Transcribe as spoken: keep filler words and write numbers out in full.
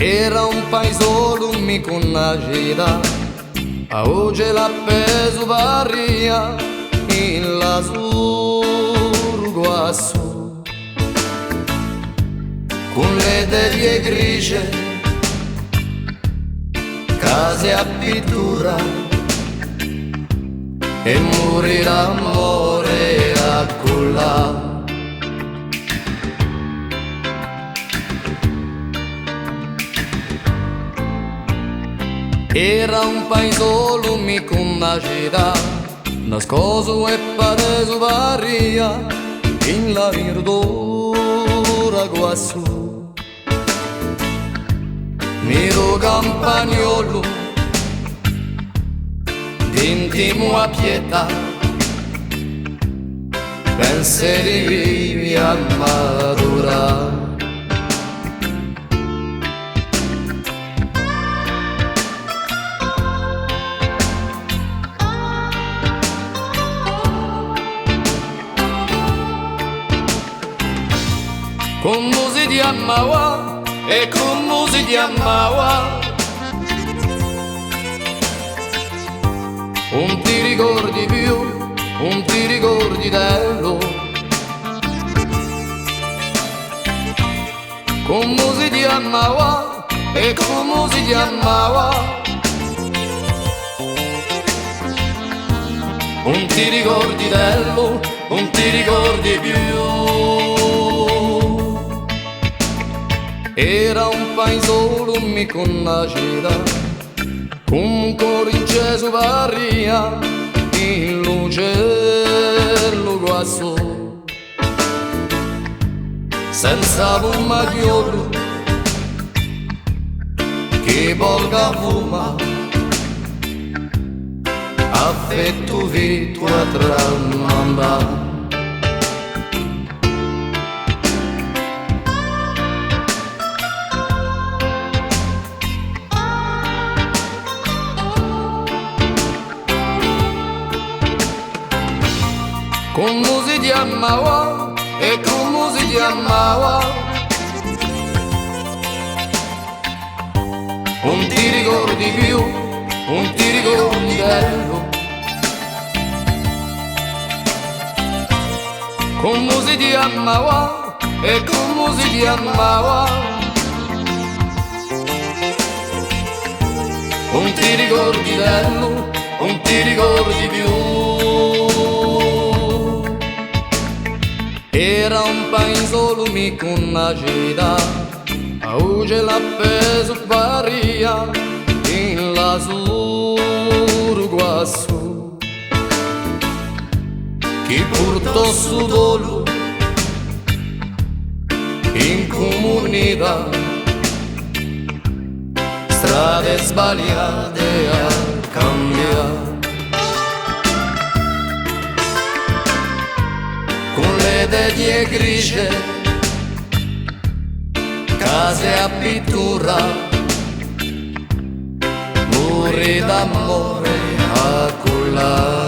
Era un paisolu, micca una cità, avà ci l'hà appesu Paria in l'asuru quassù, cù le teghje grisge, case à pittura è muri d'amore à cullà. Era un paisolu, micca una cità, nascosu è paresu Paria in la virdura quassù. Nidu campaniolu, d'intimu à pietà, pensa di vivi à maturà. Cumu si chjamava è cumu si chjamava? Ùn ti ricordi più, ùn ti ricordi d'ellu? Cumu si chjamava è cumu si chjamava? Ùn ti ricordi d'ellu, ùn ti ricordi più. Era un paisolu, micca una cità, cù un coru incesu Paria in lu celu quassù. Senza fumaiolu chì pocu fuma, affettu fittu à tramandà. Cumu si chjamava è cumu si chjamava? Ùn ti ricordi più, ùn ti ricordi d'ellu? Cumu si chjamava è cumu si chjamava? Ùn ti ricordi d'ellu, ùn ti ricordi più. Era un paisolu, micca una cità, avà ci l'hà appesu Paria in l'asuru quassù. Chì purtò stu dolu in cumunità, strade sbagliate à cambià. Cù le teghje grisge, case à pittura, muri d'amore à cullà.